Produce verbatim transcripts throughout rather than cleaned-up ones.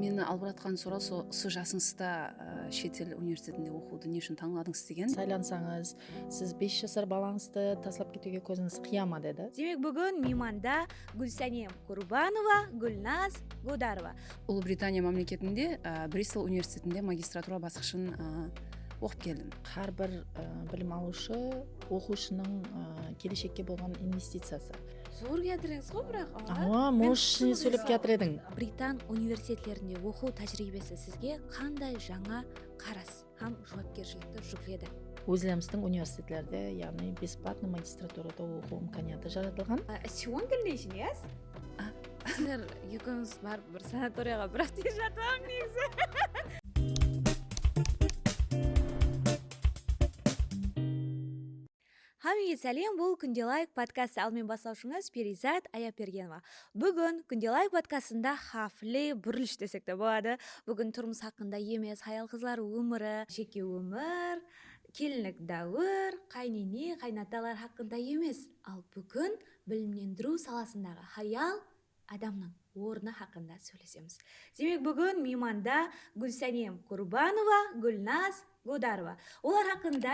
Meni alıp baratqan soraw so-, usı jasıńızda, ı, shet el universitetinde oqıwdı ne ushın tańladıńız degen. Saylansańız, siz bes jasar balańızdı taslap ketiwge kózińiz qıya ma, dedi. Demek, búgin miymanda Gúlsánem Kurbanova, Gúlnaz Godarova. Ulıwbritaniya mámleketinde, ı, Bristol universitetinde magistratura basqıshın, ı, oqıp keldim. Hár bir, ı, bilim alıwshı oqıwshınıń, ı, keleshekke bolǵan investiciyası. Zor kiyatırıńız ǵoy, biraq, a? Awa, men moshniy sóylep kiyatır ediń. Britan universitetlerinde oqıw tájiriybesi sizge qanday jańa qaras hám juwapkershilikti júkledi? Ózlerimizdiń universitetlerde, yaǵnıy besplatnıy magistraturada oqıw imkaniyatı jaratılǵan. A, Siwon kelneyshiniz? A. Sizler ekewińiz barıp bir sanatoriyaǵa bir hápte jatıp alıń negizi. Hámmege sálem, bul Kúnde Layk podkastı, al men baslawshıńız Periyzat Ayapbergenova. Búgin Kúnde Layk podkastında xáwipli burilish desek te boladı. Búgin turmıs haqqında emes, hayal-qızlar ómiri, jeke ómir, kelinlik dáwir, qáynene, qáynatalar haqqında emes, al búgin bilimlendiriw salasındaǵı hayal adamnıń ornı haqqında sóylesemiz. Demek, búgin miymanda Gúlsánem Kurbanova, Gúlnaz Godarova. Olar haqqında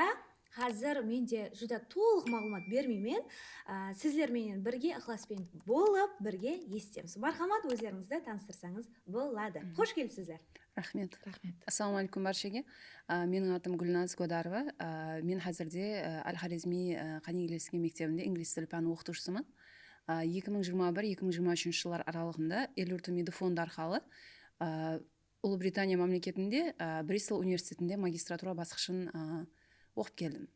házir men de júdá tolıq maǵlıwmat bermeymen. A, sizler menen birge ıqlasbent bolıp, birge esitemiz. Marhamat, ózlerińizdi tanıstırsańız boladı. Xosh kelipsizler. Raxmet. Raxmet. Assalawma áleykum bárshege. A, meniń atım Gúlnaz Godarova. A, men házirde, a, Al-Xorezmiy, a, qánigelesken mektebinde inglis tili páni oqıtıwshısıman. A, eki mıń jigirma bir, eki mıń jigirma úshinshi jıllar aralıǵında Eliot Umidi fondı arqalı, a, Ulıwbritaniya mámleketinde, a, Bristol universitetinde magistratura basqıshın, a, oqıp keldim.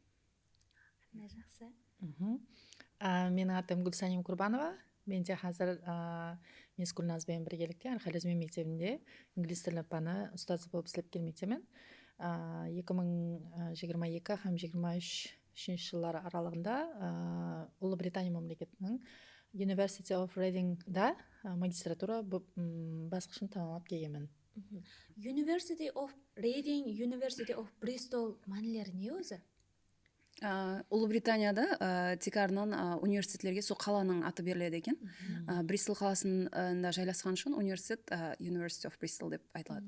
Qanday jaqsı. Mhm. A, meniń atım Gúlsánem Kurbanova. Men de házir, a, Miss Gúlnaz benen birgelikte Al-Xorezmiy mektebinde inglis tili páni ustazı bolıp islep kelmektemen. A, eki mıń jigirma eki hám jigirma úshinshi jıllar aralıǵında, a, Ulıwbritaniya mámleketiniń University of Readingda, a, magistratura bu, m, basqıshın tamamlap kelgenmen. Mhm. University of Reading, University of Bristol mánileri ne ózi? A, Ulıwbritaniyada, a, tiykarınan, a, universitetlerge sol qalanıń atı beriledi eken. Mhm. A, Bristol qalasında jaylasqanı ushın universitet, a, University of Bristol dep aytıladı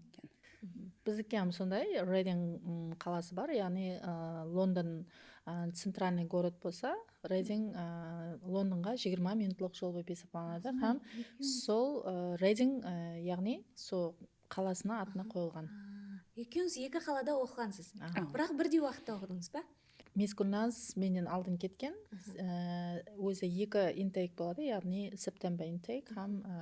eken. Mhm. Bizdiki hám sonday, Reading, m, qalası bar, yaǵnıy, a, London, a, centralnıy gorod bolsa, Reading, a, Londonǵa jigirma minutlıq jol bolıp esaplanadı hám sol, a, Reading, a, yaǵnıy sol qalasına atına qoyılǵan. A, ekewińiz eki qalada oqıǵansız. Aha. Biraq birdey waqıtta oqıdıńız ba? Miss Gúlnaz mennen aldın ketken. Aha. E, ózi eki intake boladı, yaǵnıy September intake hám, e,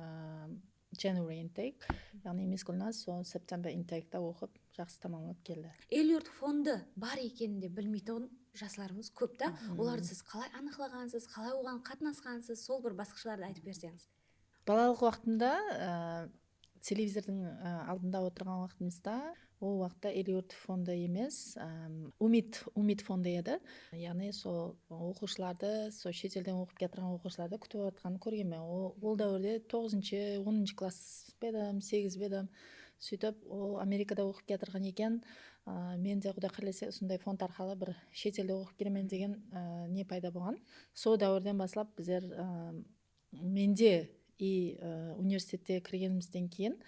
January intake. Yaǵnıy Miss Gúlnaz sol September intakeda oqıp, jaqsı tamamlap keldi. Eliot fondı bar ekenin de bilmeytuǵın jaslarımız kóp ta. Aha. Olardı siz qalay anıqlaǵansız, qalay oǵan qatnasqansız, sol bir basqıshlardı aytıp berseńiz. Balalıq waqtımda, e, televizordıń, e, aldında otırǵan waqtımızda, ol waqıtta Eliot fondı emes, em, Umid, Umid fondı edi. Yaǵnıy, sol oqıwshılardı, sol shet elden oqıp kiyatırǵan oqıwshılardı kútip atırǵanın kórgenmen. O, ol dáwirde toǵızınshı, onınshı klass pa edim, segiz pa edim. Sóytip, ol Amerikada oqıp kiyatırǵan eken. A, men de, Quday qálese, usınday fond arqalı bir shet elde oqıp kelemen degen, a, ne payda bolǵan. Sol dáwirden baslap bizler, a, Mende i, ı, universitette kirgenimizden keyin,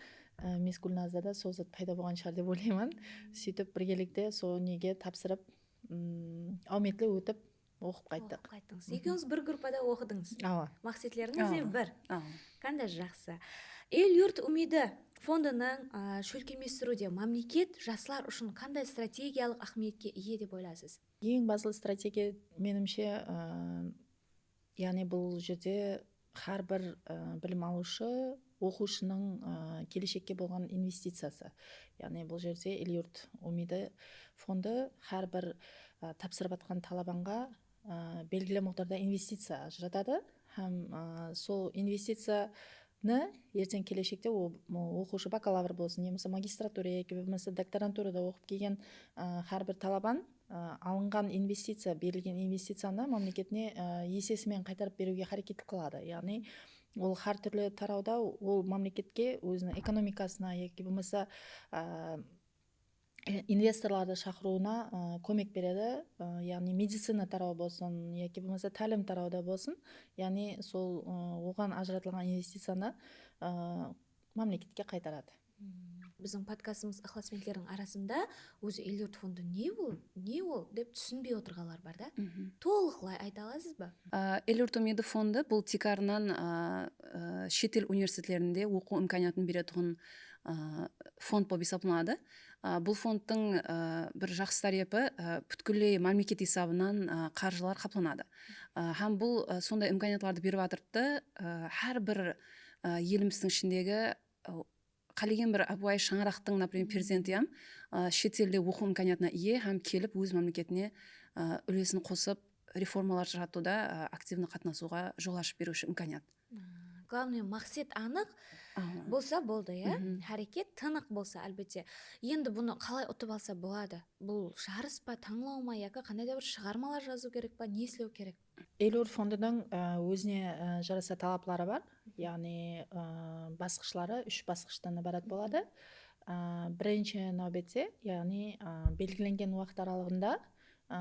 ı, Miss Gúlnazda da sol zat payda bolǵan shıǵar dep oylayman. Sóytip, birgelikte sol nege tapsırıp, ım, áwmetli ótip, oqıp qayttıq. Oqıp qayttıńız. Ekewińiz bir gruppada oqıdıńız. Awa. Maqsetlerińiz de bir. Awa. Qanday jaqsı. El-yurt úmidi fondınıń, ı, shólkemlestiriwde mámleket jaslar ushın qanday strategiyalıq áhmiyetke iye dep oylaysız? Eń baslı strategiya, menimshe, ı, Yaǵnıy, bul jerde hár bir, ı, bilim alıwshı, oqıwshınıń, ı, keleshekke bolǵan investiciyası. Yaǵnıy, bul jerde El-yurt úmidi fondı hár bir, ı, tapsırıp atqan talabanǵa, ı, belgili muǵdarda investiciya ajıratadı. Hám, ı, sol investiciyanı erteń keleshekte o-, o-, oqıwshı bakalavr bolsın, yamasa magistratura yaki bolmasa doktoranturada oqıp kelgen, ı, hár bir talaban a, alınǵan investiciya, berilgen investiciyanı mámleketine, a, esesi menen qaytarıp beriwge háreket qıladı. Yaǵnıy, ol hár túrli tarawda ol mámleketke óziniń ekonomikasına yaki bolmasa, a, e, investorlardı shaqırıwına, a, kómek beredi. A, yaǵnıy, medicina tarawı bolsın yaki bolmasa tálim tarawda bolsın. Yaǵnıy, sol, a, oǵan ajıratılǵan investiciyanı, a, mámleketke qaytaradı. Biziń podkastımız ıqlasbentlerdiń arasında ózi el yurt fondı ne ol, ne ol dep túsinbey otırǵanlar bar da. Tolıqlay ayta alasız ba? A, El yurt umidi fondı bul tiykarınan, a, a, shet el universitetlerinde oqıw imkaniyatın beretuǵın, a, fond bolıp esaplanadı. A, bul fondtıń, a, bir jaqsı tárepi, a, pútkilley mámleket esabınan, a, qarjılar qaplanadı. A, hám bul, a, sonday imkaniyatlardı berip atırıptı, a, hár bir, a, elimizdiń ishindegi, a, qálegen bir ápiwayı shańaraqtıń, например, perzenti hám, a, shet elde oqıw imkaniyatına iye hám kelip óz mámleketine, a, úlesin qosıp, reformalar jaratıwda, a, aktivno qatnasıwǵa jol ashıp beriwshi imkaniyat. Главный maqset anıq bolsa boldı, ya? Háreket tınıq bolsa, álbette. Endi bunı qalay utıp alsa boladı? Bul jarıs pa, tańlaw ma, yaki qanday da bir shıǵarmalar jazıw kerek pa, ne islew kerek? El yurt fondınıń, e, ózine, e, jarasa talapları bar. Yaǵnıy, e, basqıshları úsh basqıshtan ibarat boladı. E, birinshi náwbette, yaǵnıy, e, belgilengen waqıt aralıǵında, e,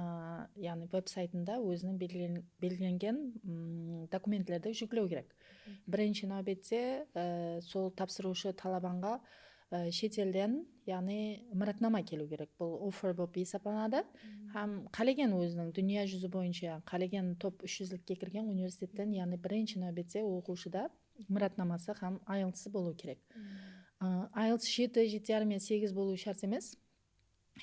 yaǵnıy veb-saytında óziniń belgilen-, belgilengen, mm, dokumentlerdi júklew kerek. Birinshi náwbette, e, sol tapsırıwshı talabanǵa, e, shet elden, yaǵnıy, mıratnama keliw kerek. Bul offer bolıp esaplanadı. Hám qálegen óziniń dúnya júzi boyınsha qálegen top úsh júzlikke kirgen universitetten, yaǵnıy, birinshi náwbette oqıwshıda mıratnaması hám ayltısı bolıwı kerek. A, ayltıs jeti, jeti yarım ya segiz bolıwı shárt emes.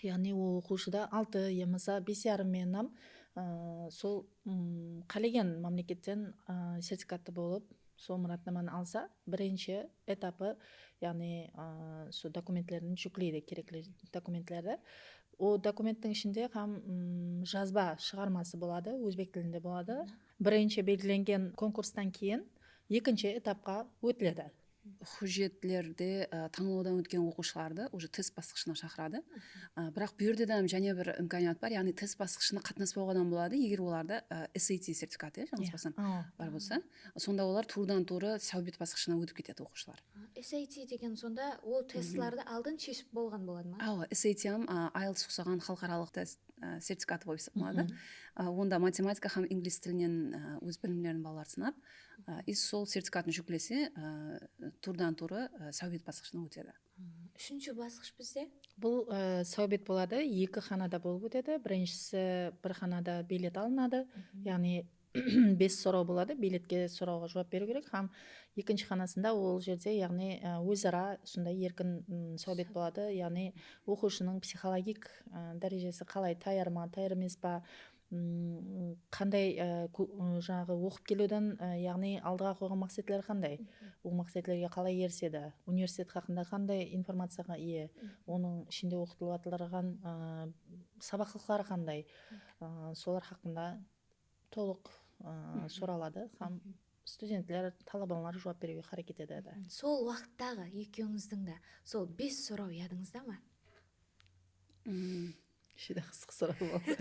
Yaǵnıy, ol oqıwshıda altı yamasa bes yarım menen hám, a, sol, mm, qálegen mámleketten, a, sertifikattı bolıp, sol mıratnamanı alsa, birinshi etapı, yaǵnıy, a, sol dokumentlerin júkleydi, kerekli dokumentlerdi. O dokumenttiń ishinde hám, mm, jazba shıǵarması boladı, ózbek tilinde boladı. Birinshi belgilengen konkurstan keyin ekinshi etapqa ótiledi. Hújjetlerde, a, tańlawdan ótken oqıwshılardı уже test basqıshına shaqıradı. A, biraq bul jerde de jáne bir imkaniyat bar, yaǵnıy test basqıshına qatnaspawǵa da boladı, eger olarda, a, S A T sertifikatı, ya, jańılıspasan, bar bolsa, sonda olar tuwrıdan-tuwrı sáwbet basqıshına ótip ketedi oqıwshılar. S A T degen sonda ol testlardı aldın sheship bolǵan boladı ma? Awa, S A T hám, a, IELTS uqsaǵan xalıqaralıq test, a, sertifikatı bolıp esaplanadı. A, onda matematika hám inglis tilinen, a, óz bilimlerin balalar sınap, a, i sol sertifikatın júklese, a, tuwrıdan-tuwrı, a, sáwbet basqıshına ótedi. Úshinshi basqısh bizde? Bul, a, sáwbet boladı, eki xanada bolıp ótedi. Birinshisi, bir xanada bilet alınadı, yaǵnıy bes soraw boladı, biletke, sorawǵa juwap beriw kerek hám ekinshi xanasında ol jerde, yaǵnıy, a, óz-ara usınday erkin, mm, sáwbet boladı, yaǵnıy oqıwshınıń psixologik, a, dárejesi qalay, tayar ma, tayar emes pa, mm, qanday, a, kó-, mm, jańaǵı oqıp keliwden, a, yaǵnıy aldıǵa qoyǵan maqsetleri qanday, ol maqsetlerge qalay erisedi, universitet haqqında qanday informaciyaǵa iye, onıń ishinde oqıtılıp atırǵan, a, sabaqlıqları qanday, a, solar haqqında tolıq, ı, soraladı hám studentler, talabanlar juwap beriwge háreket etedi. Sol waqıttaǵı ekewińizdiń de sol bes soraw yadıńızda ma? Juda qızıq soraw boldı.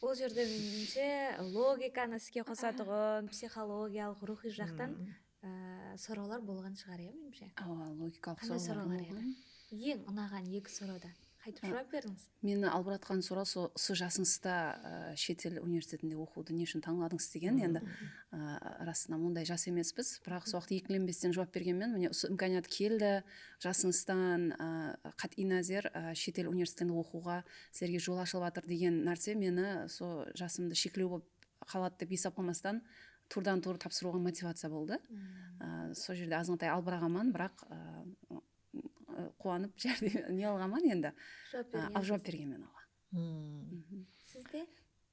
Ol jerde, menimshe, logikanı iske qosatuǵın, psixologiyalıq, ruwxıy jaqtan, ı, sorawlar bolǵan shıǵar, ya, menimshe? Awa, logikalıq sorawlar bolǵan. Qanday sorawlar edi? Eń unaǵan eki sorawdan. Qaytıp juwap berińiz. Meni albaratqan soraw so-, usı jasıńızda, ı, shet el universitetinde oqıwdı ne ushın tańladıńız degen. Endi, ı, rasına onday jas emespiz. Biraq, usı waqıt eklenbesten juwap bergenmen. Mine, usı imkaniyat keldi. Jasıńızdan, ı, qat'iy názer, ı, shet el universitetinde oqıwǵa sizlerge jol ashılıp atır degen nárse meni, so jasımdı sheklew bolıp qaladı dep esaplamastan, tuwrıdan-tuwrı tapsırıwǵa motivaciya boldı. I, sol jerde azǵantay albıraǵanman, biraq, ı, ı, quwanıp járdem ne alǵanman endi. Juwap bergensiz. Juwap bergenmen, awa. Sizde?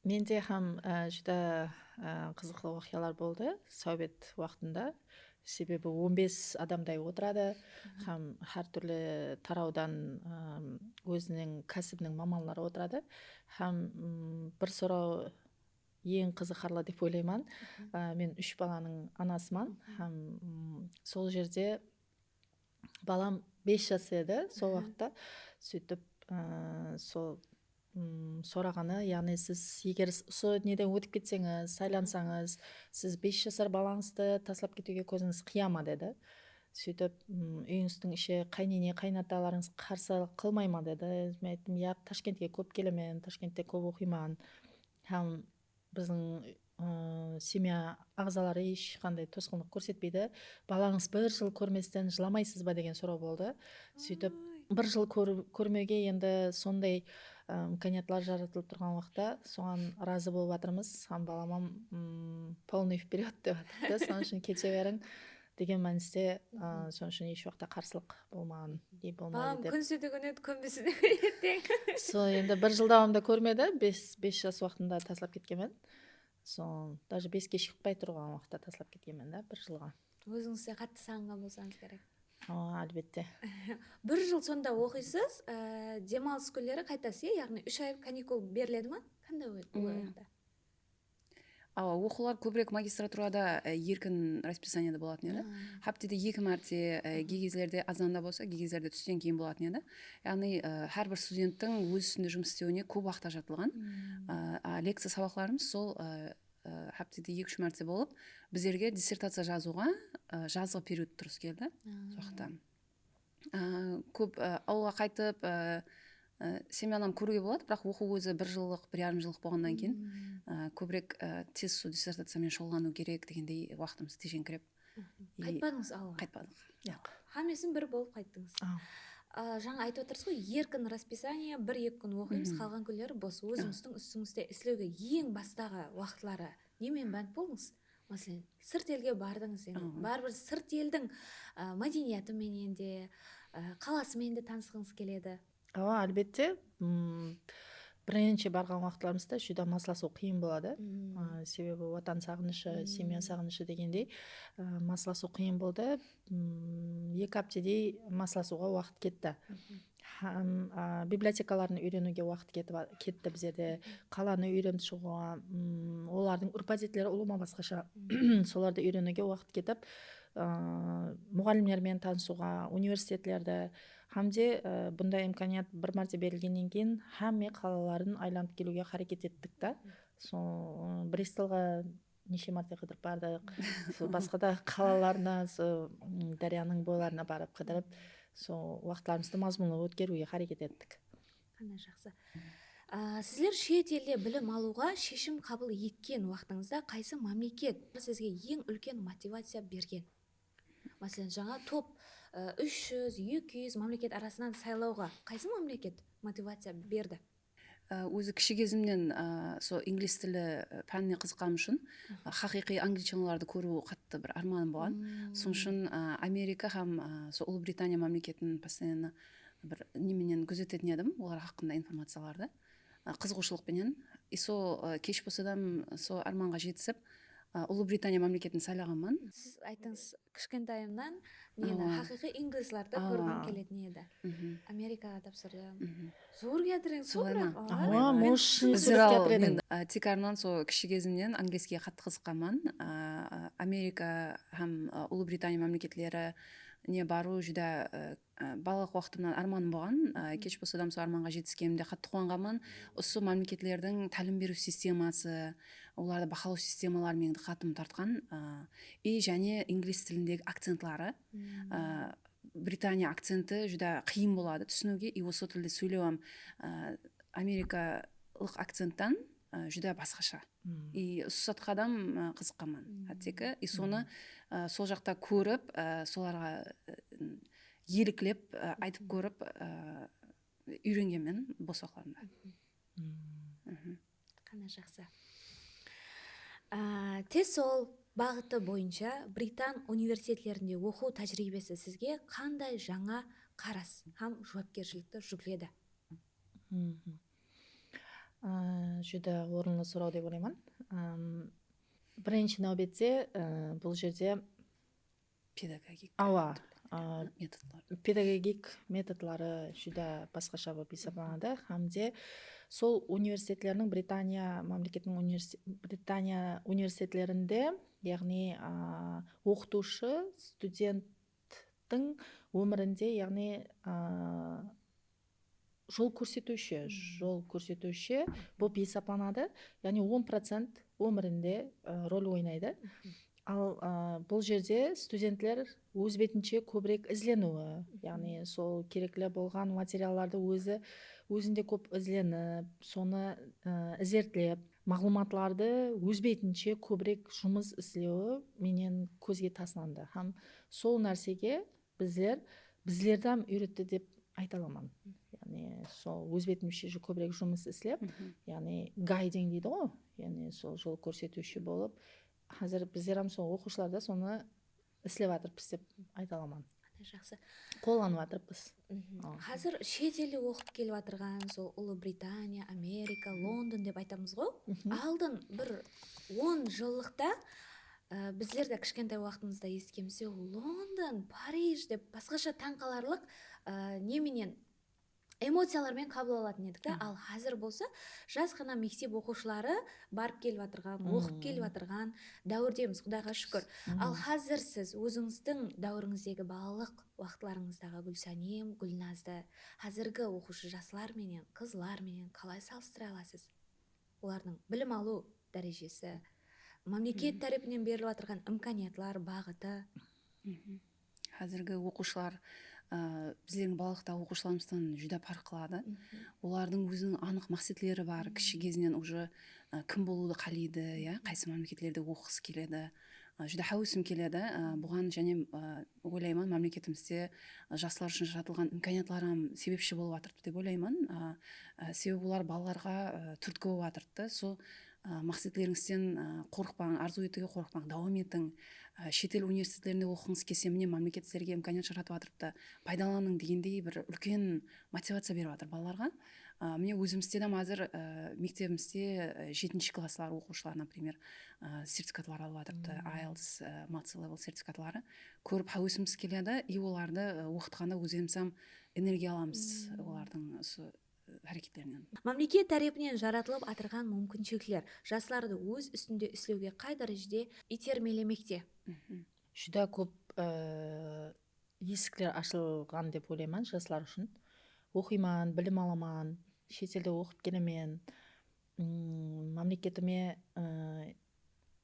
Mende hám, ı, júdá, ı, qızıqlı waqıyalar boldı sáwbet waqtında. Sebebi on bes adamday otıradı hám hár túrli tarawdan, ı, óziniń kásibiniń mamanları otıradı. Hám, ım, bir soraw eń qızıqarlı dep oylayman. Aa, men úsh balanıń anasıman hám, mm, sol jerde balam bes jas edi sol waqıtta. Sóytip, aa, sol, mm, soraǵanı, yaǵnıy siz eger s-, usı neden ótip ketseńiz, saylansańız, siz bes jasar balańızdı taslap ketiwge kózińiz qıya ma dedi. Sóytip, mm, úyińizdiń ishi, qáynene, qáynatalarıńız qarsılıq qılmay ma dedi. Men ayttım, yaq, Tashkentke kóp kelemen, Tashkentte kóp oqıyman. Hám biziń ı, semya aǵzaları hesh qanday tosqınlıq kórsetpeydi. Balańız bir jıl kórmesten jılamaysız ba degen soraw boldı. Sóytip, Ay. Bir jıl kór-, kórmewge endi sonday, ı, imkaniyatlar jaratılıp turǵan waqıtta soǵan razı bolıp atırmız. Hám balam hám, ım, полный вперёд dep atırıptı. Sonıń ushın kete beriń degen mániste, ı, sonıń ushın hesh waqıtta qarsılıq bolmaǵan, ey, bolmaydı Balam dep. kónse de kónedi, kónbese de kónedi. Sol endi bir jıl dawamında kórmedi, bes, bes jas waqtında taslap ketkenmen. Sol, даже beske shıqpay turǵan waqıtta taslap ketkenmen da, bir jılǵa. Ózińiz de qattı saǵınǵan bolsańız kerek. Awa, álbette. Bir jıl sonda oqıysız, e, dem alıs kúnleri qaytasız, ya? Yaǵnıy úsh ay kanikul beriledi ma? Qanday ol Mm. orayda? Awa, oqıwlar kóbirek magistraturada, e, erkin raspisaniyada bolatın edi. Háptede eki márte, e, geykezlerde azanda bolsa, geykezlerde tústen keyin bolatın edi. Yaǵnıy, e, hár bir studenttiń óz ústinde jumıs islewine kóp waqıt ajıratılǵan. E, a, lekciya sabaqlarımız sol, e, e, háptede eki-úsh márte bolıp, bizlerge dissertaciya jazıwǵa, e, jazǵı period turıs keldi. Sol waqıtta. Á, kóp, á, awılǵa qaytıp, á, á, semyadan kóriwge boladı, biraq oqıw ózi bir jıllıq, bir yarım jıllıq bolǵannan keyin, á, kóbirek, á, tez usı dissertaciya menen shuǵıllanıw kerek degendey waqtımız tejeńkirep, Qaytpadıńız awılǵa? Qaytpadıq. Yaq. Hámmesin bir bolıp qayttıńız. Aw. A, jańa aytıp otırsız ǵoy, erkin raspisanniya, bir-eki kún oqıymız, qalǵan kúnleri bos. Ózińizdiń ústińizde islewge eń bastaǵı waqıtları nemen bánt boldıńız? Máselen, sırt elge bardıńız endi. Baribir sırt eldiń, a, mádeniyatı menen de, a, qalası menen de tanısqıńız keledi. Awa, álbette, ım, birinshi barǵan waqıtlarımızda júdá maslasıw qıyın boladı. Á, sebebi watan saǵınıshı, semya saǵınıshı degendey, á, maslasıw qıyın boldı. Im, eki háptedey maslasıwǵa waqıt ketti. Hám, á, bibliotekalardı úyreniwge waqıt ketip a-, ketti bizlerde. Qalanı úyrenip shıǵıwǵa, ım, olardıń urp-ádetleri ulıwma basqasha. Solardı úyreniwge waqıt ketip, á, muǵallimler menen tanısıwǵa, universitetlerdi, Hám de, e, bunday imkaniyat bir márte berilgennen keyin hámme qalaların aylanıp keliwge háreket ettik ta. Sol, ı, Bristolǵa neshe márte qıdırıp bardıq. Sol basqa da qalalarına, sol, ım, dáryanıń boylarına barıp qıdırıp, sol waqıtlarımızdı mazmunlı ótkeriwge háreket ettik. Qanday jaqsı. A, sizler shet elde bilim alıwǵa sheshim qabıl etken waqtıńızda qaysı mámleket sizge eń úlken motivaciya bergen? Máselen, jańa top, e, úsh júz, eki júz mámleket arasınan saylawǵa qaysı mámleket motivaciya berdi? Á, ózi kishi gezimnen, á, sol inglis tili, á, pánine qızıqqaным ushın, á, haqıyqıy anglichalardı kóriw qattı bir ármanım bolǵan. Sonıń ushın, á, Amerika hám, á, sol Ulıwbritaniya mámleketin постоянно bir nemenen gúzetetin edim, olar haqqında informaciyalardı. Á, qızıǵıwshılıq penen. И sol, á, kesh bolsa da, sol ármanǵa jetisip, á, Ulıwbritaniya mámleketin saylaǵanman. Siz ayttıńız, kishkentayımnan meni haqıyqıy inglizlardı kórgim keletin edi. Amerikaǵa tapsırdım. Zor kiyatır endi. Solay ma? Awa, moshın sóylep kiyatır ediń. Men, á, tiykarınan sol kishi gezimnen angliyskiyge qattı qızıqqanman. Á, Amerika hám, á, Ulıwbritaniya mámleketlerine barıw júdá, á, á, balalıq waqtımnan ármanım bolǵan. Á, kesh bolsa da sol ármanǵa jetiskenimde qattı quwanǵanman. Usı mámleketlerdiń tálim beriw sisteması, olardı bahalaw sistemaları meniń dıqqatımdı tartqan. Á, и jáne inglis tilindegi akcentları. Á, Britaniya akcenti júdá qıyın boladı túsiniwge, и usı tilde sóylew hám, á, amerikalıq akcenttan, á, júdá basqasha. И usı zatqa da, á, qızıqqanman. Hátteki, и sonı, á, sol jaqta kórip, á, solarǵa, á, eliklep, á, aytıp kórip, á, úyrengenmen bos waqıtlarımda. Qanday jaqsı. Á, TESOL baǵıtı boyınsha Britan universitetlerinde oqıw tájiriybesi sizge qanday jańa qaras hám juwapkershilikti júkledi? Á, júdá orınlı soraw dep oylayman. Am, birinshi náwbette, á, bul jerde Pedagogik awa, metodlar. Pedagogik metodları júdá basqasha bolıp esaplanadı. Hám de sol universitetlerdiń, Britaniya mámleketiniń universi-, Britaniya universitetlerinde, yaǵnıy, a, oqıtıwshı studenttiń ómirinde, yaǵnıy, a, jol kórsetiwshi, jol kórsetiwshi bolıp esaplanadı. Yaǵnıy on procent ómirinde, a, rol oynaydı. Al, a, bul jerde studentler óz betinshe kóbirek izleniwi, yaǵnıy sol kerekli bolǵan materiallardı ózi, ózinde kóp izlenip, sonı, a, izertlep, maǵlıwmatlardı óz betinshe kóbirek jumıs islewi menen kózge taslandı. Hám sol nársege bizler, bizlerdi hám úyretti dep ayta alaman. Yaǵnıy, sol óz betimizshe ju-, kóbirek jumıs islep, yaǵnıy, guiding deydi ǵo, yaǵnıy, sol jol kórsetiwshi bolıp, házir bizler hám sol oqıwshılarda sonı islep atırpız dep ayta alaman. Jaqsı. Qollanıp atırpız. Házir shet elde oqıp kelip atırǵan, sol Ulı Britaniya, Amerika, London dep aytamız ǵo. Aldın bir on jıllıqta, ı, bizler de kishkentay waqtımızda esitkenbiz, London, Parij dep basqasha tań qalarlıq, ı, ne menen emociyalar menen qabıl alatın edik ta. Al házir bolsa jas ǵana mektep oqıwshıları barıp kelip atırǵan, oqıp kelip atırǵan dáwirdemiz, Qudayǵa shúkir. Al házir siz ózińizdiń dáwirińizdegi balalıq waqıtlarıńızdaǵı Gúlsánem, Gúlnazdı házirgi oqıwshı jaslar menen, qızlar menen qalay salıstıra alasız? Olardıń bilim alıw dárejesi, mámleket tárepinen berilip atırǵan imkaniyatlar, baǵıtı. Házirgi oqıwshılar, ı, bizlerdiń balalıqtaǵı oqıwshılarımızdan júdá parıq qıladı. Olardıń óziniń anıq maqsetleri bar, kishi gezinen uje, ı, kim bolıwdı qáleydi, ya, qaysı mámleketlerde oqıǵısı keledi. I, júdá háwesim keledi. I, buǵan jáne, ı, oylayman, mámleketimizde, ı, jaslar ushın jaratılǵan imkaniyatlar hám sebepshi bolıp atırıptı dep oylayman. I, ı, sebebi olar balalarǵa, ı, túrtki bolıp atırıptı. Sol, ı, maqsetlerińizden, ı, qorıqpań, arzıw etiwge qorıqpań, dawam etiń. I, shet el universitetlerinde oqıǵıńız kelse, mine, mámleket sizlerge imkaniyat jaratıp atırıptı, paydalanıń degendey bir úlken motivaciya berip atır balalarǵa. I, mine, ózimizde de házir, ı, mektebimizde, ı, jetinshi klasslar oqıwshıları, например, ı, sertifikatlar alıp atırıptı, IELTS, ı, multi-level sertifikatları. Kórip háwesimiz keledi, и olardı, ı, oqıtqanda ózimiz hám energiya alamız olardıń usı, ı, háreketlerinen. Mámleket tárepinen jaratılıp atırǵan múmkinshilikler jaslardı óz ústinde islewge qay dárejede iytermelemekte? Júdá kóp, ı, esikler ashılǵan dep oylayman jaslar ushın. Oqıyman, bilim alaman, shet elde oqıp kelemen, mm, mámleketime, ı,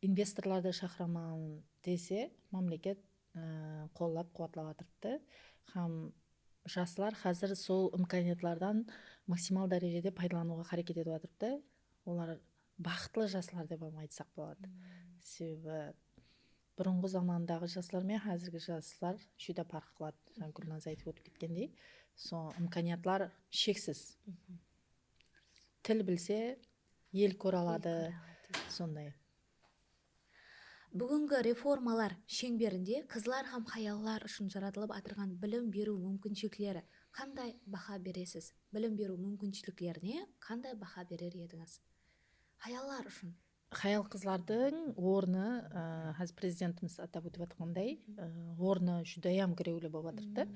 investorlardı shaqıraman dese, mámleket, ı, qollap-quwatlap atırıptı. Hám jaslar házir sol imkaniyatlardan maksimal dárejede paydalanıwǵa háreket etip atırıptı. Olar baxıtlı jaslar dep hám aytsaq boladı. Sebebi burınǵı zamandaǵı jaslar menen házirgi jaslar júdá parıq qıladı. Jańa Gúlnaz aytıp ótip ketkendey, sol imkaniyatlar sheksiz. Til bilse, el kóre aladı, sonday. Búgingi reformalar sheńberinde qızlar hám hayallar ushın jaratılıp atırǵan bilim beriw múmkinshilikleri qanday baha beresiz? Bilim beriw múmkinshiliklerine qanday baha berer edińiz? Hayallar ushın. Hayal-qızlardıń ornı, ı, házir Prezidentimiz atap ótip atırǵanday, ı, ornı júdayam girewli bolıp atırıptı.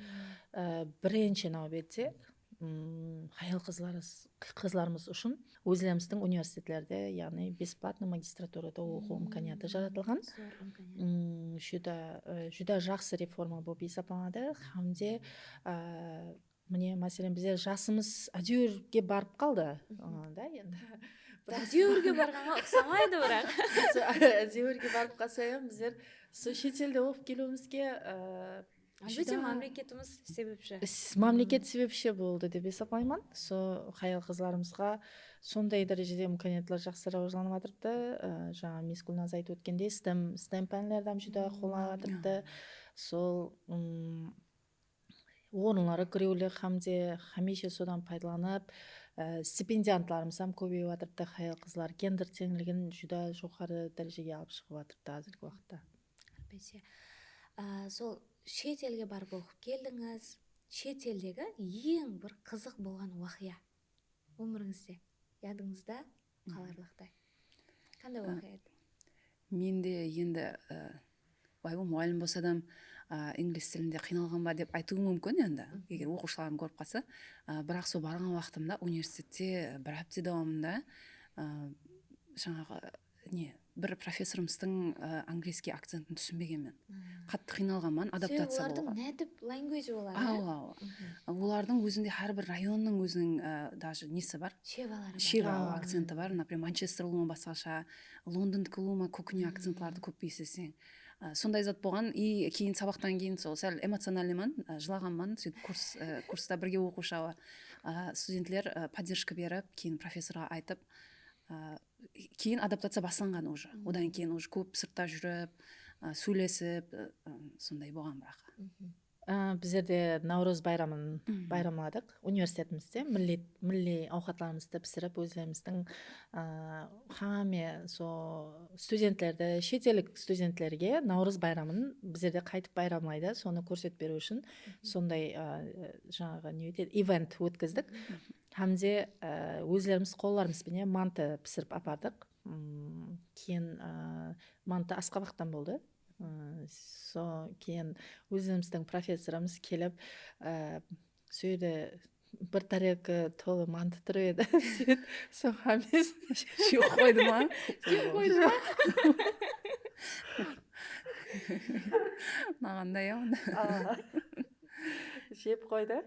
I, birinshi náwbette, ım, hayal-qızlar, qızlarımız ushın ózlerimizdiń universitetlerde, yaǵnıy бесплатный magistraturada oqıw imkaniyatı jaratılǵan. Zor imkaniyat. Im, júdá, ı, júdá jaqsı reforma bolıp esaplanadı. Hám de, ı, mine, máselen, bizler jasımız ádewirge barıp qaldı. Aa, da, endi. Ádewirge barǵanǵa uqsamaydı, biraq. Ádewirge barıp qalsa hám bizler sol shet elde oqıp keliwimizge, aa, álbette, mámleketimiz sebepshi. Mámleket sebepshi boldı dep esaplayman. Sol hayal-qızlarımızǵa sonday dárejede imkaniyatlar jaqsı rawajlanıp atırıptı. Aa, jańa Miss Gúlnaz aytıp ótkendey, STEM, STEM pánlerdi hám júdá qollanıp atırıptı. Sol, ım, orınları girewli hám de hámiyshe sodan paydalanıp, e, stipendiantlarımız hám kóbeyip atırıptı, hayal-qızlar, gender teńligin júdá joqarı dárejege alıp shıǵıp atırıptı házirgi waqıtta. Álbette. A, sol shet elge barıp oqıp keldińiz. Shet eldegi eń bir qızıq bolǵan waqıya ómirińizde, yadıńızda qalarlıqtay. Qanday waqıya edi? Mende endi, ı, Oybay muǵallim bolsa da, a, inglis tilinde qıynalǵan ba dep aytıwı múmkin endi, eger oqıwshılarım kórip qalsa. A, biraq sol barǵan waqtımda universitette bir hápte dawamında, a, jańaǵı, ne, bir professorımızdıń, a, angliyskiy akcentin túsinbegenmen. Qattı qıynalǵanman, adaptaciya bolǵan. Sebebi olardıń native language olar, ya? Awa, awa. Olardıń ózinde hár bir rayonnıń óziniń, a, даже nesi bar? Shevaları bar. Sheva, awa, akcenti bar. Например, Manchester ulıwma basqasha, Londondiki ulıwma kókine akcentlardı kóp esleseń. Aa, sonday zat bolǵan. И keyin sabaqtan keyin sol sál emocionalnıyman, aa, jılaǵanman. Sóytip kurs, aa, kursta birge oqıwshı, aa, studentler, aa, поддержка berip, keyin professorǵa aytıp, aa, keyin adaptaciya baslanǵan уже. Odan keyin уже kóp sırtta júrip, ı, sóylesip, ı, ı, sonday bolǵan biraq. Á, bizlerde Nawrız bayramın bayramladıq universitetimizde. Milliy, milliy awqatlarımızdı pisirip, ózlerimizdiń, á, hámme so studentlerdi, shet ellik studentlerge Nawrız bayramın bizlerde qaytıp bayramlaydı, sonı kórsetip beriw ushın sonday, á, jańaǵı ne ótedi, event ótkizdik. Hám de, á, ózlerimiz qollarımız benen mantı pisirip apardıq. Keyin, á, mantı asqabaqtan boldı. Á, so keyin ózimizdiń professorımız kelip, á, sóydi, bir tarelka tolı mantı turıp edi. Sóydi, so hámmesi jep qoydı ma? Jep qoydı ma? Unaǵanda ya onda. Jep qoydı.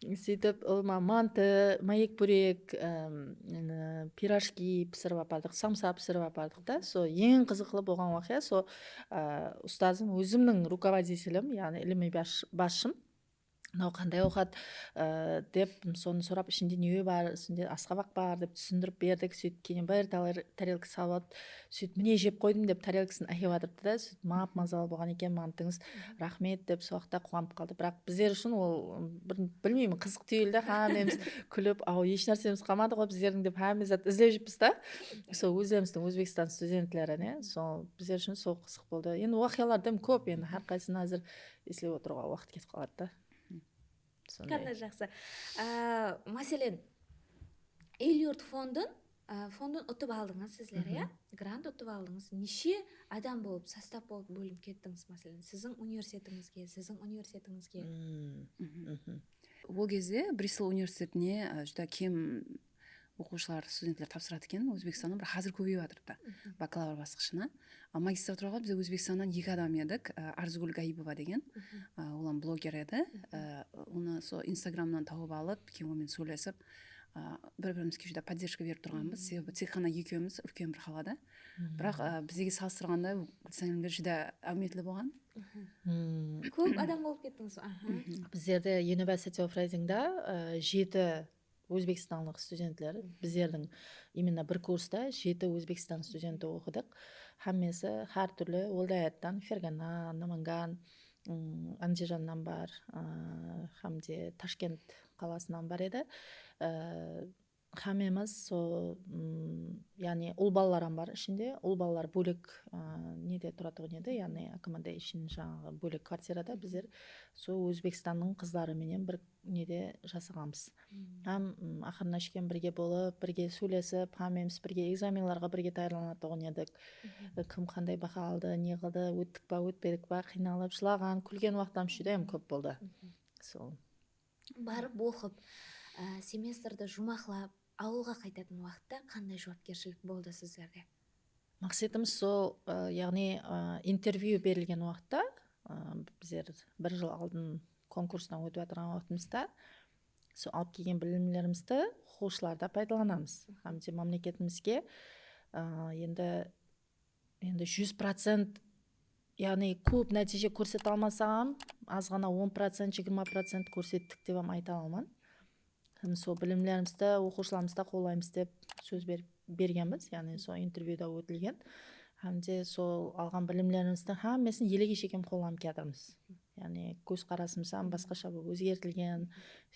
Sóytip, ol ma mantı, mayek búrek, em, pirojki pisirip apardıq, samsa pisirip apardıq da. So eń qızıqlı bolǵan waqıya, so, a, ustazım, ózimniń rukovoditelim, yaǵnıy ilimiy basshım. Mınaw qanday awqat, e, dep, sonı sorap, ishinde ne bar, ishinde asqabaq bar dep túsindirip berdik. Sóytip keyin bir tarelka salıp, sóytip mine jep qoydım dep tarelkasın ákep atırıptı da, sóytip map-mazalı bolǵan eken mantıńız, raxmet dep sol waqıtta quwanıp qaldı. Biraq bizler ushın ol, bir, bilmeymen, qızıq túyildi, hámmemiz kúlip, aw, hesh nársemiz qalmadı ǵoy bizlerdiń dep hámme zat izlep júrmiz da. Sol ózlerimizdiń Ózbekstan studentlerine, sol bizler ushın sol qızıq boldı. Endi waqıyalar dım kóp, endi hár qaysın házir eslep otırıwǵa waqıt ketip qaladı da. Sonday. Qanday jaqsı. Á, máselen, El-yurt fondın, á, fondın utıp aldıńız sizler, ya? Grant utıp aldıńız. Neshe adam bolıp, sostav bolıp bólinip kettińiz, máselen, siziń universitetińizge, siziń universitetińizge? Ol gezde Bristol universitetine, á, júdá kem oqıwshılar, studentler tapsıradı eken, Ózbekstannıń, biraq házir kóbeyip atırıptı. Bakalavr basqıshına. A, magistraturaǵa biz Ózbekstannan eki adam edik, a, Arzıgúl Gaibova degen, a, ol hám bloger edi. A, onı so Instagramnan tawıp alıp, keyin onıń menen sóylesip, a, bir-birimizge júdá podderjka berip turǵanbız. Sebebi tek ǵana ekewimiz úlken bir qalada. Biraq, a, bizlerge salıstırǵanda Gúlsanamler júdá áwmetli bolǵan. Kóp adam bolıp kettińiz ba? Aha. Bizlerde University of Risingda, a, jeti ózbekstanlıq studentler, bizlerdiń именно bir kursta jeti Ózbekstan studenti oqıdıq. Hámmesi hár túrli wálayattan, Fergana, Namangan, ım, Ándijannan bar, ı, hám de Tashkent qalasınan bar edi. I, hámmemiz so, ım, yaǵnıy ul balalar hám bar ishinde. Ul balalar bólek, ı, nede turatuǵın edi, yaǵnıy accommodation, jańaǵı bólek kvartirada bizler so Ózbekstannıń qızları menen bir nede jasaǵanbız. Hám, ım, aqırına shekem birge bolıp, birge sóylesip, hámmemiz birge ekzamenlarǵa birge tayarlanatuǵın edik. Kim qanday baha aldı, ne qıldı, óttik pa, ótpedik pa, qıynalıp, jılaǵan, kúlgen waqıtlarımız júdá hám kóp boldı. Sol. Barıp oqıp, á, semestrdi juwmaqlap, awılǵa qaytatın waqıtta qanday juwapkershilik boldı sizlerde? Maqsetimiz sol, ı, yaǵnıy, ı, intervyu berilgen waqıtta, ı, bizler bir jıl aldın konkurstan ótip atırǵan waqtımızda sol alıp kelgen bilimlerimizdi oqıwshılarda paydalanamız. Hám de mámleketimizge, ı, endi, endi júz procent, yaǵnıy kóp nátiyje kórsete almasam hám, az ǵana on procent, jigirma procent kórsettik dep hám ayta alaman. Hám sol bilimlerimizdi oqıwshılarımızda qollaymız dep sóz berip, bergenbiz, yaǵnıy sol intervyuda ótilgen. Hám de sol alǵan bilimlerimizdiń hámmesin elege shekem qollanıp kiyatırmız. Yaǵnıy kózqarasımız hám basqasha bolıp ózgertilgen,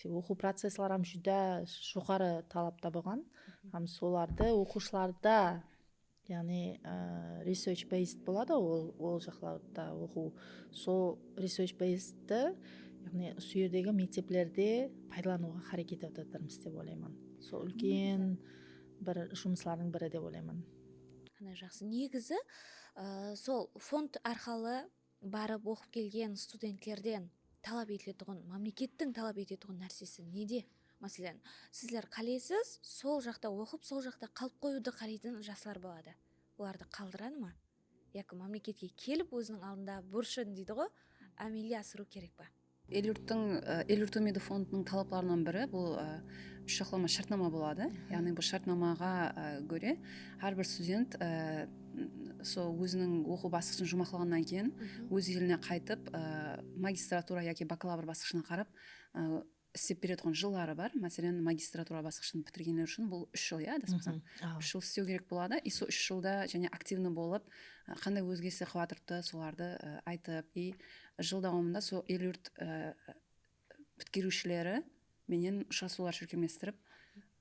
oqıw processları hám júdá joqarı talapta bolǵan. Hám solardı oqıwshılarda Yaǵnıy, ı, research based boladı, ol, ol jaqlarda oqıw. Sol research basedti, yaǵnıy usı jerdegi mekteplerde paydalanıwǵa háreket etip atırmız dep oylayman. Sol úlken bir jumıslardıń biri dep oylayman. Ana, jaqsı. Negizi, ı, sol fond arqalı barıp oqıp kelgen studentlerden talap etiletuǵın, mámlekettiń talap etetuǵın nársesi nede? Máselen, sizler qáleysiz, sol jaqta oqıp, sol jaqta qalıp qoyıwdı qáleytin jaslar boladı. Olardı qaldıradı ma? Yaki mámleketke kelip, óziniń aldında burchın, deydi ǵo, ámelge asırıw kerek pa? El-yurttıń, e, El-yurt úmidi fondınıń talaplarınan biri bul, e, úsh jaqlama shártnama boladı. Yaǵnıy bul shártnamaǵa, e, góre hár bir student, e, sol óziniń oqıw basqıshın juwmaqlaǵannan keyin óz eline qaytıp, e, magistratura yaki bakalavr basqıshına qarap, e, islep beretuǵın jılları bar. Máselen, magistratura basqıshın pitirgenler ushın bul úsh jıl, ya, adaspasań. Úsh jıl islew kerek boladı. И sol úsh jılda jáne aktivnıy bolıp, ı, qanday ózgeriste qılıp atırıptı, solardı, ı, aytıp, и jıl dawamında sol el-yurt, ı, pitkeriwshileri menen ushırasıwlar shólkemlestirip,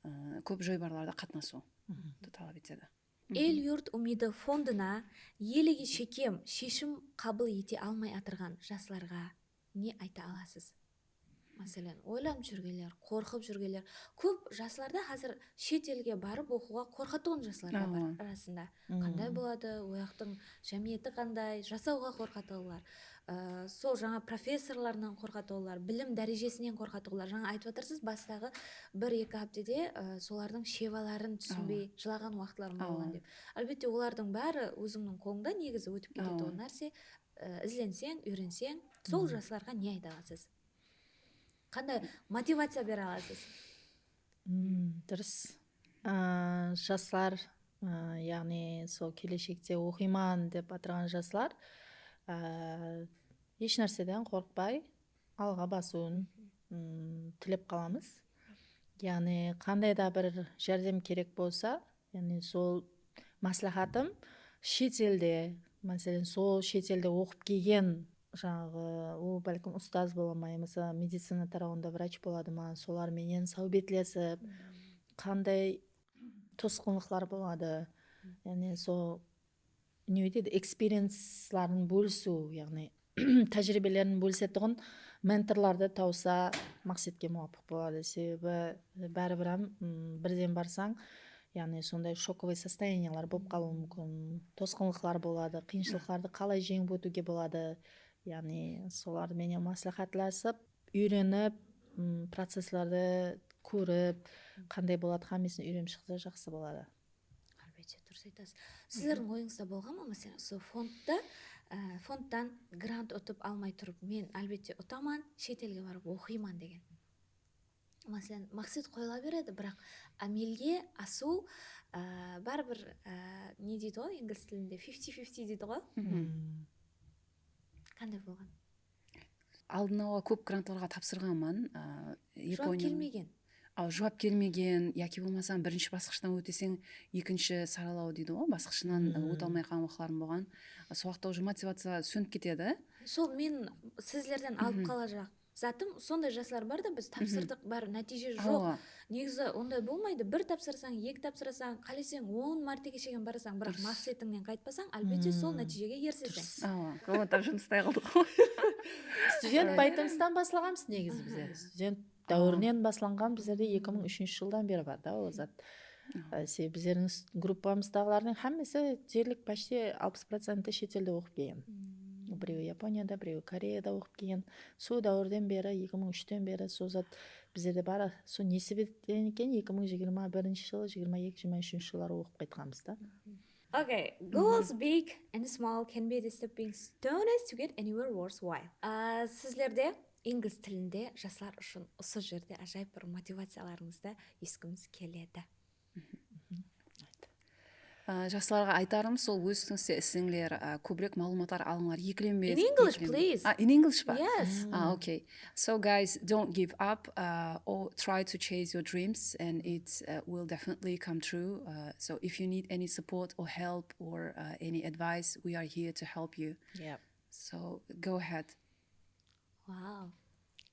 ı, kóp joybarlarda qatnasıwdı talap etedi. El-yurt úmidi fondına elege shekem sheshim qabıl ete almay atırǵan jaslarǵa ne ayta alasız? Máselen, oylanıp júrgenler, qorqıp júrgenler. Kóp jaslarda házir shet elge barıp oqıwǵa qorqatuǵın jaslar da bar arasında. Qanday boladı, oyaqtıń jámiyeti qanday, jasawǵa qorqatuǵınlar. Aa, sol jańa professorlarınan qorqatuǵınlar, bilim dárejesinen qorqatuǵınlar. Jańa aytıp atırsız, bastaǵı bir-eki háptede, aa, solardıń shebaların túsinbey jılaǵan waqıtlarım bolǵan dep. Álbette, olardıń bári ózińniń qolıńda negizi ótip ketetuǵın nárse. Aa, izlenseń, úyrenseń, sol jaslarǵa ne ayta alasız? Qanday motivaciya bere alasız? Durıs. Aa, jaslar, aa, yaǵnıy sol keleshekte oqıyman dep atırǵan jaslar, aa, hesh nárseden qorqpay alǵa basıwın, ım, tilep qalamız. Yaǵnıy qanday da bir járdem kerek bolsa, yaǵnıy sol másláhátım shet elde, máselen, sol shet elde oqıp kelgen, jańaǵı, ol bálkim ustaz bola ma, yamasa medicina tarawında vrach boladı ma, solar menen sáwbetlesip, qanday tosqınlıqlar boladı, yaǵnıy sol ne deydi, experienceların bólisu, yaǵnıy tájiriybelerin bólisetuǵın mentorlardı tawsa maqsetke muwapıq boladı. Sebebi báribir hám, ım, birden barsań, yaǵnıy sonday shokovıy sostoyaniyalar bolıp qalıwı múmkin, tosqınlıqlar boladı, qıyınshılıqlardı qalay jeńip ótiwge boladı, yaǵnıy solar menen másláhátlasıp, úyrenip, ım, processlardı kórip, qanday boladı, hámmesin úyrenip shıqsa jaqsı boladı. Álbette, durıs aytasız. Sizlerdiń oyıńızda bolǵan ma, máselen, usı fondta, e, fondtan grant utıp almay turıp, men, álbette, utaman, shet elge barıp oqıyman degen? Máselen, maqset qoyıla beredi, biraq ámelge asıw, e, báribir, e, ne deydi ǵoy, inglis tilinde fifty fifty deydi ǵoy. Qanday bolǵan? Aldın ala kóp grantlarǵa tapsırǵanman, ı, Yaponiya. Juwap kelmegen. Al, juwap kelmegen yaki bolmasam birinshi basqıshtan óteseń, ekinshi saralaw deydi ǵoy, basqıshınan, ı, óte almay qalǵan waqıtlarım bolǵan. Sol waqıtta уже motivaciya sónip ketedi. Sol men sizlerden alıp qalajaq zatım, sonday jaslar bar da, biz tapsırdıq, báribir nátiyje joq. Negizi onday bolmaydı, bir tapsırsań, eki tapsırasań, qáleseń on mártege shekem barasań, biraq maqsetińnen qaytpasań, álbette, sol nátiyjege eriseseń. Awa. Onı tap jumıs tay qıldıq. Student payıtımızdan baslaǵanbız negizi bizler. Student dáwirinen baslanǵan bizlerde eki mıń úshinshi jıldan beri bar da ol zat. Sebebi bizlerdiń gruppamızdaǵılardıń hámmesi derlik почти alpıs procenti shet elde oqıp kelgen. Birewi Yaponiyada, birewi Koreyada oqıp kelgen. Sol dáwirden beri, eki mıń úshten beri sol zat bizlerde bar. Sol nesibeden eken, eki mıń jigirma birinshi jılı, jigirma eki, jigirma úshinshi jılları oqıp qaytqanbız da. Okay, goals big and small can be the stepping stones to get anywhere worthwhile. Aa, sizlerde inglis tilinde jaslar ushın usı jerde ájayıp bir motivaciyalarıńızdı esikimiz keledi. Á, jaslarǵa aytarım, sol óz ústińizde isleńler, á, kóbirek maǵlıwmatlar alıńlar, ekilenbeńiz. In English, please. A, in English pa? Yes. A, okay. So guys, don't give up, uh, or try to chase your dreams and it uh, will definitely come true. Uh, so if you need any support or help or uh, any advice, we are here to help you. Yep. So go ahead. Wow.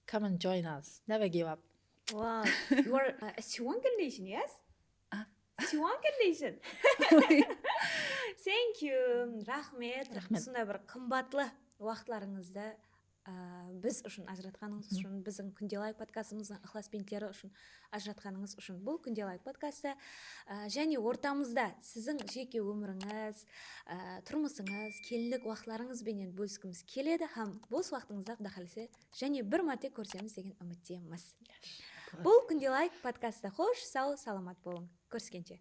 Come and join us. Never give up. Wow. You are uh, a Sri Lankan nation, yes? Sri Lankan nation. Thank you. Raxmet. Raxmet. Usınday bir qımbatlı waqıtlarıńızdı, aa, biz ushın ajıratqanıńız ushın, biziń Kúnde Layk podkastımızdıń ıqlasbentleri ushın ajıratqanıńız ushın. Bul Kúnde Layk podkastı, aa, jáne ortamızda siziń jeke ómirińiz, aa, turmısıńız, kelinlik waqıtlarıńız benen bóliskimiz keledi hám bos waqtıńızda, Quday qálese, jáne bir márte kórisemiz degen úmittemiz. Bul Kúnde Layk podkastı. Xosh, saw, salamat bolıń. Kóriskenshe.